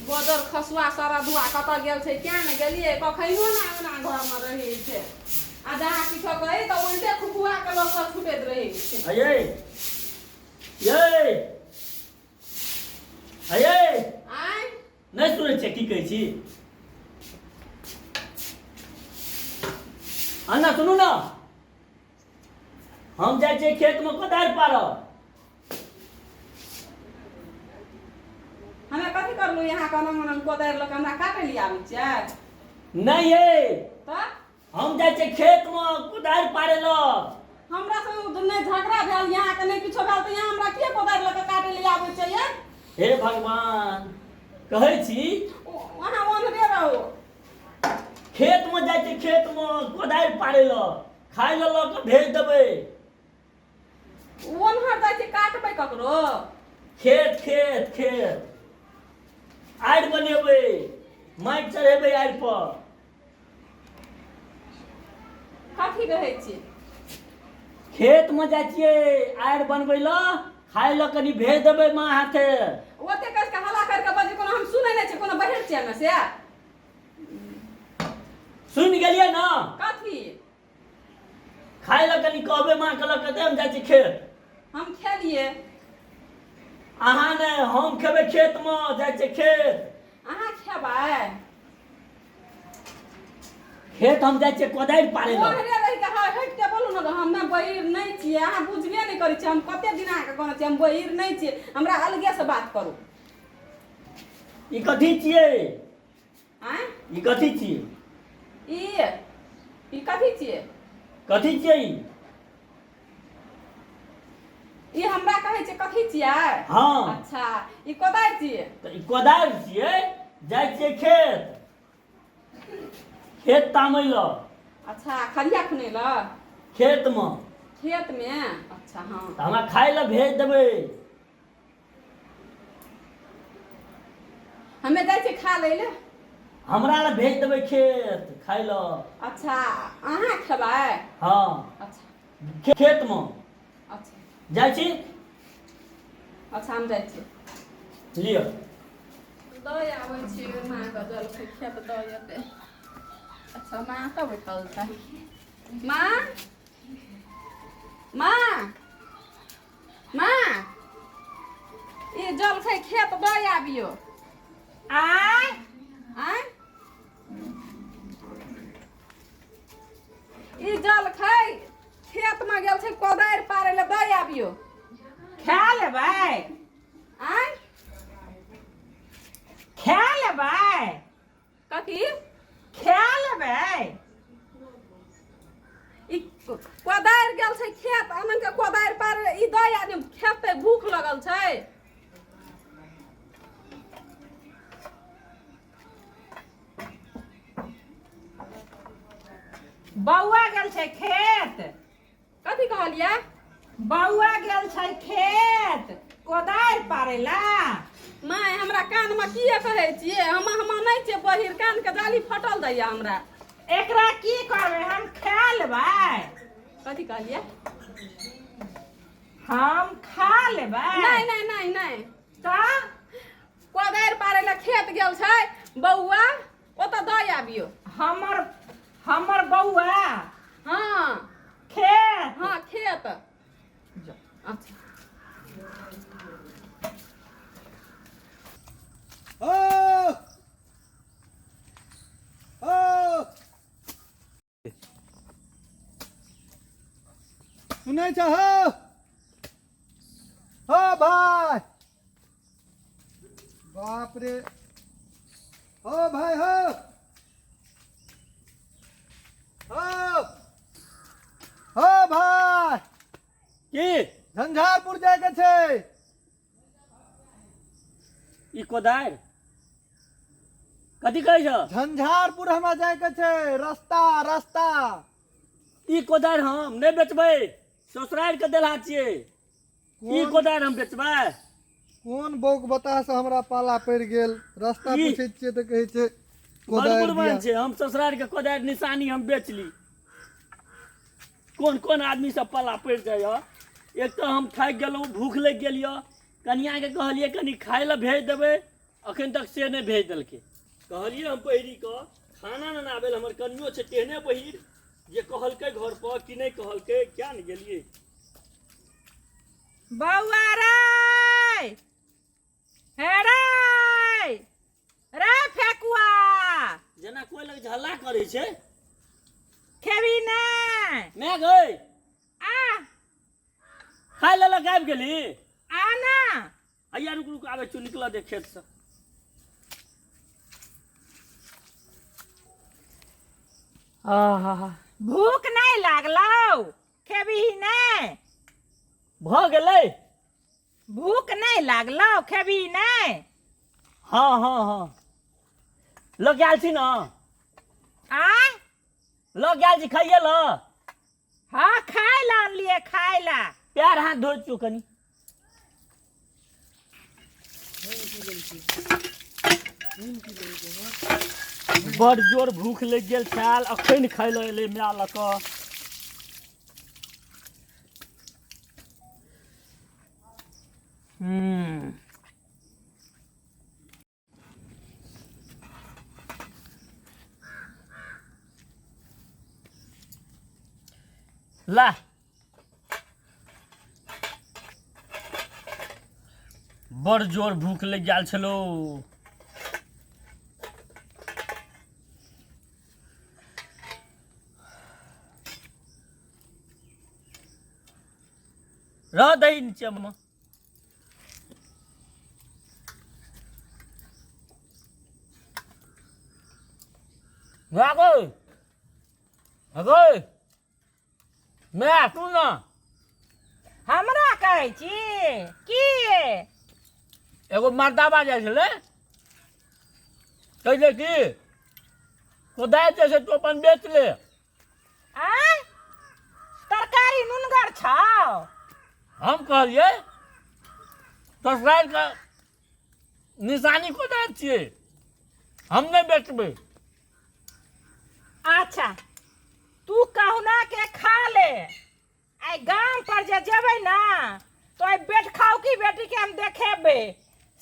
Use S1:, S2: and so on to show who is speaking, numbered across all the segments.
S1: बदर खसुआ सारा धुआ कतऽ गेल छै किया ने गेलियै कखनो ने अंगना घरमे रहै छै आ जहाँ किछो कही तऽ उल्टे खुखुआ के लोक सब छुटैत रहै छै।
S2: अये ये अये
S1: आँय।
S2: नहि सुनै छियै की कहै छी? अन्ना सुनू ने, हम जाइ छियै खेतमे कोदारि पारब।
S1: हमे कथी करलू यहाँ के अनंग अनंग कोदारि लऽ के हमरा काटै लिए आबै छियै?
S2: नहि ये।
S1: तऽ
S2: हम जाइ छियै खेतमे कोदारि पारै लए।
S1: हमरा संग नहि झगड़ा भेल यहाँ के, नहि किछो भेल, तऽ यहाँ हमरा किए कोदारि लऽ के काटै लिए आबै छियै ये?
S2: हे भगवान, कहै छी
S1: अहाँ ओन्हरे रहू।
S2: खेतमे जाइ छियै खेतमे कोदारि पारै लए, खाय लए लऽ कऽ भेज देबै।
S1: ओन्हर जाइ छियै काटबै ककरो?
S2: खेत खेत खेत आड़ि बनेबै, माटि चढ़ेबै आड़ि पर।
S1: कथी कहै छियै?
S2: खेतमे जाइ छियै आड़ि बनबै लए, खाय लए कनि भेज देबै माँ हाथे।
S1: ओते कस के हल्ला कर के बजै, कोनो हम सुनै नहि छियै, कोनो बहिर छियै ने से?
S2: सुनि गेलियै ने?
S1: कथी?
S2: खाय लए कनि कहबै माँ के लऽ के हम जाइ छी खेत।
S1: हम खेलियै।
S2: अहाँ नहि, हम खेबै खेतमे, जाइ छियै खेत।
S1: अहाँ खेबै?
S2: खेत हम जाइ छियै कोदारि पारै लए।
S1: ओहरे रहि के हटि के बोलू ने, हम ने बहिर नहि छियै। अहाँ बुझबे नहि करै छियै, हम कते दिन अहाँके कहने छियै हम बहिर नहि छियै, हमरा अलगे से बात करू।
S2: ई कथी छियै?
S1: आँय?
S2: ई कथी छियै?
S1: ई कथी छियै?
S2: कथी छियै ई?
S1: ई हमरा कहै छै कथी छियै?
S2: हँ।
S1: अच्छा, ई कोदारि छियै।
S2: तऽ ई कोदारि छियै, जाइ छियै खेत खेत तामै लए।
S1: अच्छा, खरिया खुनै लए?
S2: खेतमे।
S1: खेतमे, अच्छा। हँ,
S2: तऽ हमरा खाय लए भेज देबै।
S1: हमे जाइ छियै खा लै लए।
S2: हमरा लए भेज देबै खेत खाय लए।
S1: अच्छा, अहाँ खेबै?
S2: हँ।
S1: अच्छा।
S2: खेतमे।
S1: अच्छा।
S2: जाइ छी।
S1: अच्छा, हम जाइ छी।
S2: लिअ।
S1: दऽ आबै छी माँके जलखै, खेत दऽ एतै। अच्छा, माँ कतऽ बैठल छै? माँ, माँ, माँ, ई जलखै खेत दऽ आबियौ।
S3: आय?
S1: आँय, ई जलखै खेतमे गेल छै कोदारि पारै लए, दऽ आबियौ।
S3: खा लेबै?
S1: आँय?
S3: खा लेबै?
S1: कथी
S3: खा लेबै?
S1: ई कोदारि गेल छै खेत अनन के कोदारि पार, ई दऽ आदमी खेतै, भूख लगल छै।
S3: बौआ गेल छै खेत।
S1: कथी कहलियै?
S3: बौआ गेल छै खेत कोदारि पारै ला।
S1: माय, हमरा कानमे किए कहै छियै? हम नहि छियै बहिर, कानके जाली फटल दैया हमरा।
S3: एकरा की करबै? हम खा लेबै।
S1: कथी कहलियै?
S3: हम खा लेबै।
S1: नहि नहि नहि नहि।
S3: तऽ
S1: कोदारि पारै लए खेत गेल छै बौआ, ओतऽ दऽ आबियौ।
S3: हमर हमर बौआ?
S1: हँ।
S3: खेत?
S1: हँ, खेत। अच्छा।
S4: ओ ओ सुनै छ हो? हो भाय, बाप रे, हो भाय, हो हो हो भाय।
S2: की?
S4: झंझारपुर जायके छै।
S2: ई कोदारि कथी कहै छ?
S4: झंझारपुर हमरा जायके छै, रास्ता रास्ता।
S2: ई कोदारि हम नहि बेचबै, ससुरारि के देलहा छियै ई। कोदारि हम बेचबै?
S4: कोन बौक बताह से हमरा पाला पड़ि गेल, रास्ता पूछै छियै तऽ कहै छै कोदारि
S2: बड़ छै। हम ससुरारि के कोदारि निशानी हम बेच ली? कोन कोन आदमी सब पाला पड़ि जाइए। एक तऽ हम थाकि गेलहुँ, भूख लागि गेल यऽ। कनियाके कहलियै कनि खाय लए भेज देबै, अखन तक से नहि भेज देलकै। कहलियै हम पहिरी कऽ खाना ने आबै हमर कनियो छै तेहने पहिर जे कहलकै घर पर कि नहि कहलकै, क्या ने गेलियै।
S3: बौआ रे, हे रे रे फेकुआ,
S2: जेना कोइ लग झल्ला करै छै।
S3: खेबी नै?
S2: मैं गई
S3: आ
S2: खाय लेलक आबि गेली।
S3: आ ना
S2: हैया रुक रुक आबै छियौ, निकलऽ दे खेतसँ। आहा,
S3: भूख नहि लागलौ? खेबही नहि?
S2: भऽ गेलै।
S3: भूख नहि लागलौ? खेबही नहि?
S2: हँ हँ हँ, लऽ के आयल छी ने।
S3: आय
S2: लऽ के आयल छी खाइए लऽ।
S3: हँ, खाय लए आनलियै, खाय लए।
S2: पैर हाथ धोइ छियौ कनि। बड़ जोर भूख लागि गेल छल, अखन खाइ लए एलै माय लऽ कऽ। हूँ ला, बड़ जोर भूख लागि गेल छलो। रह दही नीचेमे। गै गै मैं सुन ना।
S3: हमरा कहै छी की?
S2: एगो मर्दाबा जाइ छलै, कहै छै कि कोदारि जे छै तू अपन बेच ले।
S3: आँय, तरकारी नुनगर छौ।
S2: हम कहलियै ससुरारिके निशानी कोदारि छियै, हम नहि बेचबै।
S3: अच्छा, तू कहुना के खा ले। आइ गाम पर जे जेबै ना तो आइ बेट खाउ की बेटी के हम देखेबै।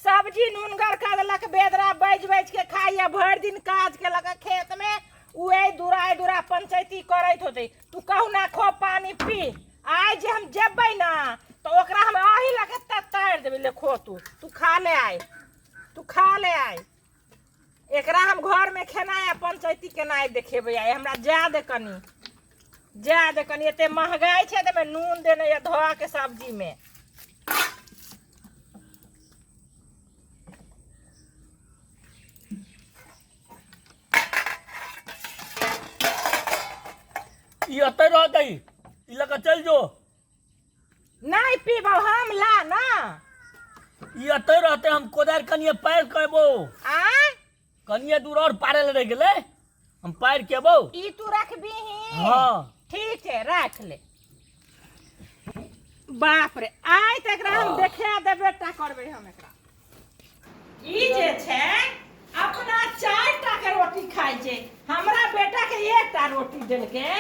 S3: सब्जी नूनगर कऽ देलक बेदरा, बाजि बाजि के खाइया। भरि दिन काज केलक खेत में, उ एहि दूरा एहि दूरा पंचायती करैत होतै। तू कहुना खो, पानी पी। आइ जे हम जेबै ना तऽ ओकरा हम अही लऽ के तारि देबै। ले खो तू, तू खा ले आइ, तू खा ले आइ। एकरा हम घरमे खेनाइ आ पंचायती केनाइ देखेबै आइ। हमरा जा दे कनी, जा दे कनी। एते महगाइ छै ताहिमे नून देने यऽ धोआ के सब्जीमे।
S2: ई एतै रह दही, ई लऽ कऽ चलि जो।
S3: नहि पीबौ हम, ला ना।
S2: ई एतै रहतै, हम कोदारि कनिए पारि कऽ एबौ।
S3: आँय?
S2: कनिए दूर आओर पारै लए रहि गेलै, हम पारि के एबौ।
S3: ई तू रखबीही?
S2: हँ।
S3: ठीक छै, राख ले। बाप रे, आइ तऽ एकरा हम देखा देबे टा करबै हम एकरा। ई जे छै अपना चारि टा के रोटी खाइ छै, हमरा बेटा के एकटा रोटी देलकै।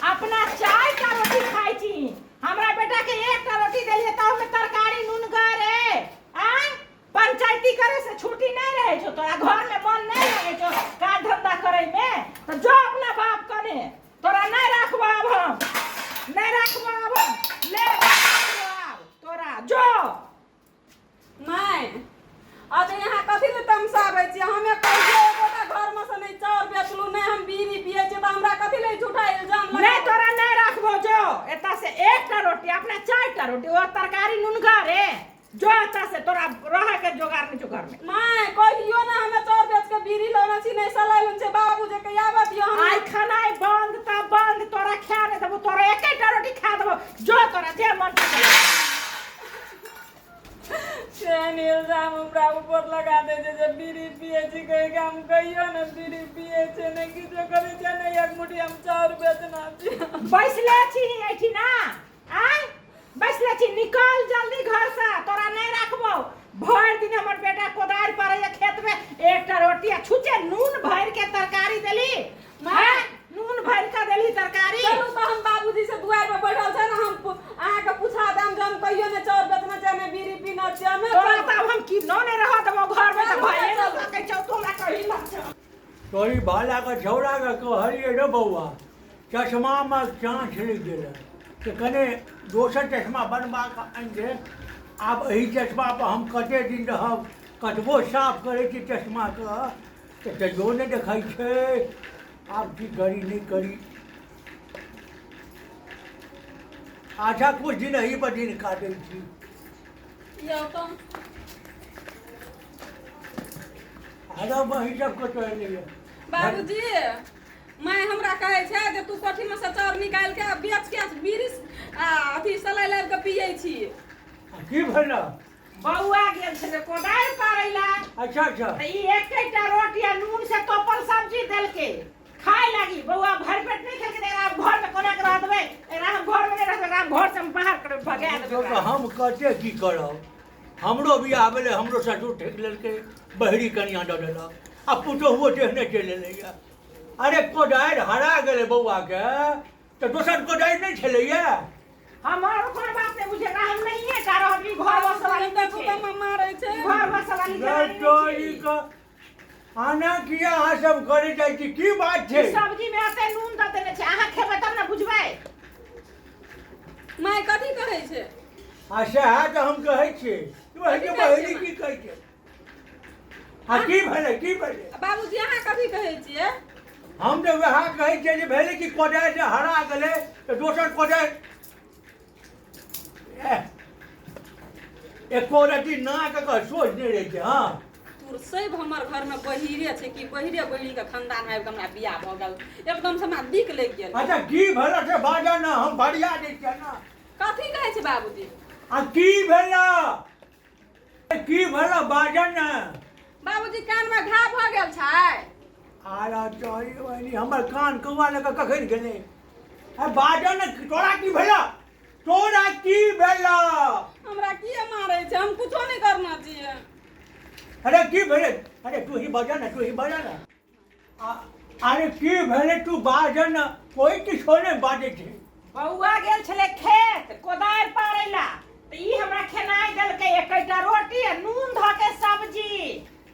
S3: अपना चारि टा रोटी खाइ छी, हमरा बेटा के एकटा रोटी देलियै, ताहूमे तरकारी नुनगर। ए आँय, पंचायती करे से छुट्टी नहीं रहे छौ तोरा? घर में मन नहीं लगे छौ काज धंधा करे में? तो जो अपना बाप कने। तोरा नहीं राखबो आब हम, नहीं राखबो आब हम। ले राखबो आब तोरा, जो।
S1: नहि, अच्छा, यहाँ कथी लए तमसाबै छियै? हमे कहियो एकोटा घरमे से नहि चाउर बेचलहुँ, नहि हम बीड़ी पियै छियै, तऽ हमरा कथी लए झूठा इल्जाम
S3: लगा? नहि, तोरा नहि राखबो, जो एतऽ से। एकटा रोटी, अपना चारिटा रोटी, ओ तरकारी नुनगर रे। जो एतऽ से, तोरा रहे के जोगार नहि छौ घरमे।
S1: नहि, कहियो ने हमे चाउर बेच के बीड़ी लेने छी, नहि सलाइ लेने छी। बाबू जे के आबऽ दियौ हम।
S3: आइ खानाइ बंद तऽ बंद। तोरा खा नहि देबो, तोरा एकेटा रोटी खा देबो। जो, तोरा जे मन छौ।
S1: सेहन इल्जाम हमरा ऊपर लगा दे छै जे बीड़ी पिए छी कहि के। हम कहियो ने बीड़ी पिए छै, ने किछो करै छै, ने एक मुट्ठी हम चाउर बेचना छी।
S3: बैसले छी एहिठिना? आँय, बैसले छी? निकल जल्दी घरसँ, तोरा नहि राखबौ। भरि दिन हमर बेटा कोदारि पारैया खेतमे, एकटा रोटी आ छुचे नून भरि के तरकारी देली। आँय, नून भरि के देली तरकारी।
S1: चलू तऽ हम बाबूजी से दुआरि पर बैठल छै ने, हम अहाँके पूछा देम जे हम कहियो ने चाउर बेचने छियै, ने बीड़ी पीने छियै हमे।
S3: तोरा तऽ आब हम किनो नहि रह देबौ घरमे तऽ भइए ने।
S5: तोरी भालाके छौड़ाके कहलियै रे बौआ चश्मामे चाँछ लागि गेलै तऽ कने दोसर चश्मा बनबा कऽ आनि दे। आब एहि चश्मापर हम कते दिन रहब? कतबो साफ करै छी चश्माके तऽ तैयो नहि देखै छै। आब की करी नहि करी। अच्छा कुछ दिन एही पर दिन काटै छी।
S1: यौ तऽ
S5: अरे बही सब कतऽ एलैया?
S1: बाबूजी माय हमरा कहै छै जे तू कोठीमे से चाउर निकालि के बेच के बीड़ी आ अथी सलाइ लाबि के पियै छी।
S5: आ की भेल?
S3: बौआ गेल छलै कोदारि पारै ला।
S5: अच्छा अच्छा।
S3: तऽ ई एकेटा रोटी आ नून से तोपल सब्जी देलकै खाय लागी। बौआ भरि पेट नहि खेलकै तऽ एकरा हम घरमे कोना के रह देबै? एकरा हम घरमे नहि रखबै, एकरा हम घर से हम बाहर करबै, भगा देबै
S5: तऽ
S3: एकरा।
S5: हम कते की करब? हमरो बियाह भेलै, हमरो ससुर ठकि लेलकै, बहिरी कनिया दऽ देलक आ पुतोहुओ तेहने चलि एलैया। अरे कोदारि हरा गेलै बौआके तऽ दोसर कोदारि नहि छलैया?
S3: हमर ओकर बात नहि बुझे, एकरा हम नहिए टा रहब। ई घर बसऽ वाली नहि
S1: देखू
S3: छै।
S1: तऽ मारै छै।
S3: घर बसऽ वाली जनानी नहि
S5: तोरी
S3: छै।
S5: के आना किया अहाँ सब करे जाइ छी? की बात छै?
S3: ई सब्जी में एते नून दऽ देने छै, अहाँ खेबै तब ने बुझबै।
S1: माय कथी कहै छै?
S5: आ सएह तऽ हम कहै छियै कि
S1: कथी कहै
S5: बहिनी
S1: छियै?
S5: की कहै छै आ की भेलै, की भेलै?
S1: बाबूजी अहाँ कथी कहै छियै?
S5: हम तऽ वएह कहै छियै जे भेलै कि कोदारि जे हरा गेलै तऽ दोसर कोदारि एको रति नाक के सोच नहि रहै छै। हँ
S1: तोर सब हमर घरमे बहिरे छै कि बहिरे बहिरीके खानदान आबि कऽ हमरा बियाह भऽ गेल, एकदम से हमरा दिक लागि गेल।
S5: अच्छा की भेल से बाजऽ ने, हम बढ़िया दै छियै ने।
S1: कथी कहै छै बाबूजी?
S5: आ की भेल, की भेल बाजऽ ने।
S1: बाबूजी कानमे घाव भऽ गेल छै।
S5: आरा तोरी बहिनी, हमर कान कौआ लऽ कऽ कखन गेलै? आ बाजऽ ने, तोरा की भेल, तोरा की भेल?
S1: हमरा किए मारै छै? हम कुछो नहि करना छियै।
S5: अरे की भेलै? अरे तू ही बाजऽ ने, तू ही बाजऽ ने। अरे की भेलै तू बाजऽ ने, कोइ किछो नहि बाजै छै।
S3: बौआ गेल छलै खेत कोदारि पारै ला तऽ ई हमरा खेनाइ देलकै एकेटा रोटी आ नून धऽ के सब्जी।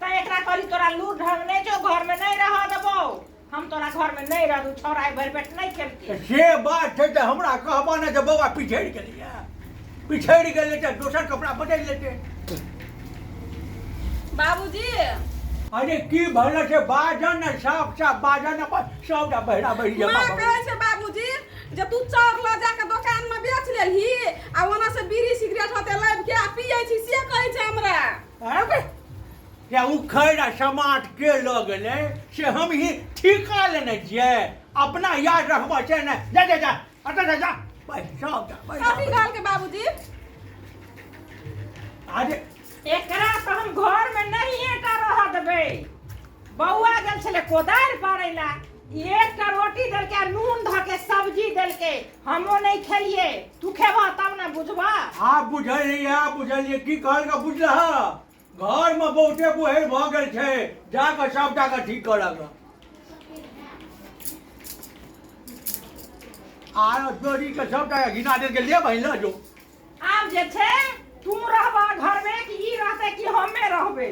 S3: तऽ एकरा कहली तोरा लूर ढंग नहि छौ, घरमे नहि रहऽ देबौ, हम तोरा घरमे नहि रह दू। छौड़ा आइ भरि पेट नहि खेलकै।
S5: तऽ से बात छै तऽ हमरा कहबऽ ने जे बौआ पिछड़ि गेलैए, पिछड़ि गेलै तऽ दोसर कपड़ा बदलि लेतै।
S1: बाबूजी
S5: अरे की भेल से बाजऽ ने, साफ साफ बाजऽ ने, सबटा बहिरा बहिरी
S1: माँ कहै छै बाबूजी जे तू चाउर लऽ जाके दोकान में बेच लेलही आ ओना से बीड़ी सिगरेट होते लाबि के आ पियै छी, से कहै छै हमरा।
S5: अरे या उखड़ि आ समाट के लऽ गेलै से हम ही ठीका लेने छियै, अपना याद रखबऽ छै ने। जा जा जा, अच्छा जा जा, सबटा
S1: कथी कहलकै बाबूजी?
S5: अरे
S3: एकरा तऽ हम घरमे नहिए टा रहऽ देबै। बौआ गेल छलै कोदारि पारै ला, ई एकटा रोटी देलकै आ नून धऽ के सब्जी देलकै, हमो नहि खेलियै। तू खेबह तब ने बुझबह।
S5: आब बुझलियै, आब बुझलियै की कहलकै, बुझलह? घरमे बहुते बुहेर भऽ गेल छै, जा कऽ सबटा के ठीक करऽ के। आर चोरी के सबटा के घिना देलकै, ले बहिन लऽ जो।
S3: आब जे छै तू रहबह घरमे कि ई रहतै कि हमे रहबै?